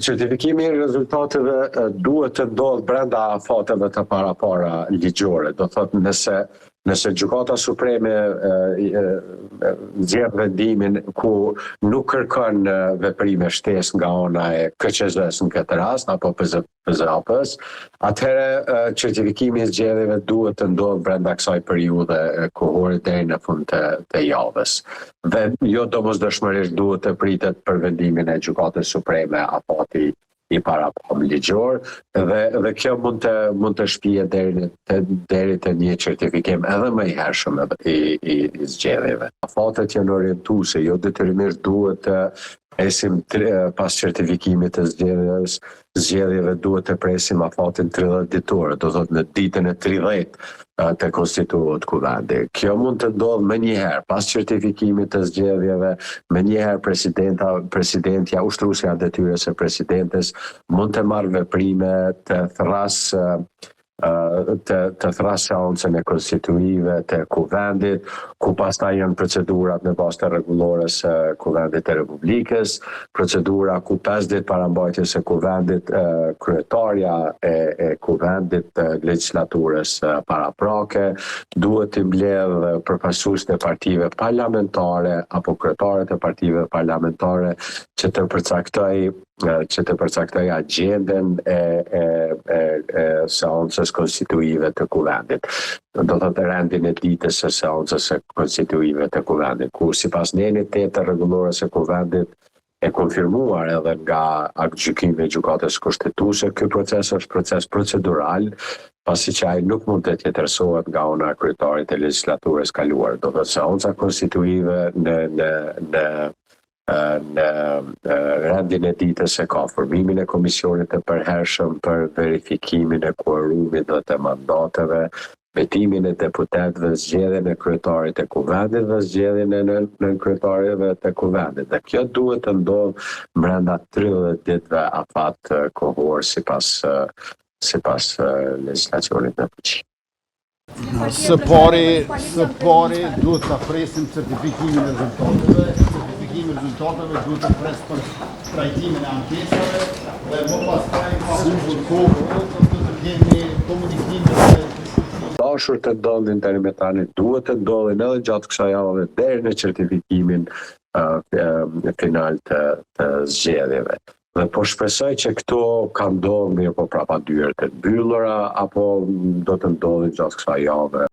Certifikimi i rezultateve duhet të ndodhë brenda afateve të parapara ligjore. Do thotë nëse nëse Gjykata Supreme nxjerr vendimin ku nuk kërkon veprime shtesë nga ana e KQZ-së në këtë rast apo PZAP-së, atëherë certifikimi i zgjedhjeve duhet të ndodhë brenda kësaj periudhe kohore deri në fund të, të javës. Dhe jo domosdoshmërisht duhet të pritet për vendimin e Gjykatës Supreme afati i paraparë ligjor dhe dhe kjo mund të mund të shpie deri në të, deri te një certifikim edhe më i hershëm edhe i, i, i zgjedhjeve. Afatet janë orientuese, jo detyrimisht duhet të presim pas certifikimit të zgjedhjes, zgjedhjeve duhet të presim afatin 30 ditor, do thotë në ditën e 30 të konstituohet kuvendi. Kjo mund të ndodhë menjëherë, pas certifikimit të zgjedhjeve, menjëherë presidenta, presidentja, ushtruesja e detyrës së presidentes mund të marrë veprime të thërrasë të të thërrasë seancën e konstituive të kuvendit, ku pastaj janë procedurat në bazë të rregullores së Kuvendit të Republikës, procedura ku 5 ditë para mbajtjes së kuvendit kryetarja e e kuvendit të legjislaturës paraprake duhet të mbledhë përfaqësuesit e partive parlamentare apo kryetarët e partive parlamentare që të përcaktojë që të përcaktojë agjendën e, e, e, e seancës konstituive të kuvendit. Do të thotë rendin e ditës së seancës së konstituive të kuvendit, ku sipas nenit 8 të rregullores së kuvendit e konfirmuar edhe nga aktgjykimi i Gjykatës Kushtetuese, ky proces është proces procedural, pasi që ai nuk mund të tjetërsohet nga ana e kryetarit të legjislaturës kaluar. Do të thotë seanca konstituive në në në në rendin e ditës e ka formimin e komisionit të përhershëm për verifikimin e kuorumit dhe të mandateve, betimin e deputetëve, zgjedhjen e kryetarit të kuvendit dhe zgjedhjen e nënkryetarëve të kuvendit. Dhe kjo duhet të ndodhë brenda 30 ditëve afat kohor sipas sipas legjislacionit në fuqi. Së pari, së pari duhet të presim certifikimin e rezultateve, certifikimi i rezultateve duhet të presë për trajtimin e ankesave dhe më pastaj pa humbur kohë do të kemi komunikime dhe diskutime. Dashur të ndodhin deri më tani, duhet të ndodhin edhe gjatë kësaj jave deri në certifikimin uh, final të, të zgjedhjeve. Dhe po shpresoj që këto kanë ndodhur mirëpo prapa dyerve të mbyllura apo do të ndodhin gjatë kësaj jave.